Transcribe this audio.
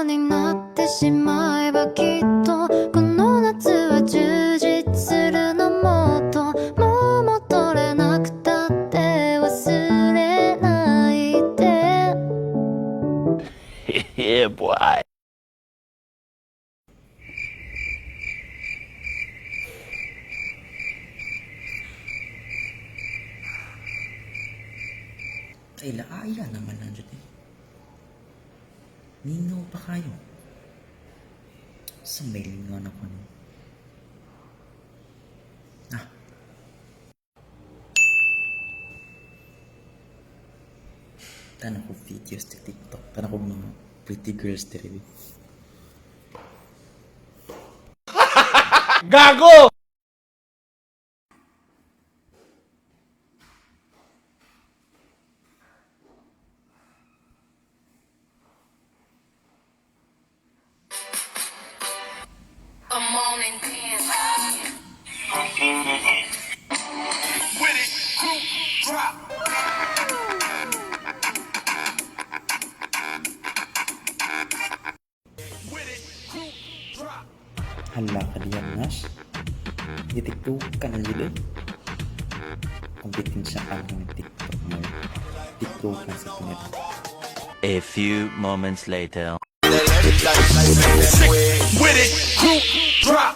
うになってしまえばきっとこの夏は充実するの。もっともう戻れなくたって忘れないで。 Yeah, boy. Ay, laaya naman lang dyan eh. Mingaw pa kayo. Sa may lingaw na ko ni. Ah. Tan-aw ko videos sa TikTok. Tan-aw ko mga pretty girls diri. Gago! Come on and dance. With it, crew, drop. With it, crew, drop. Hala ka diyan, Nash. Gitiktok ka na jud eh. Kumpitin siya ang TikTok mo. TikTok ka sa pinit. A few moments later. With it, crew, drop.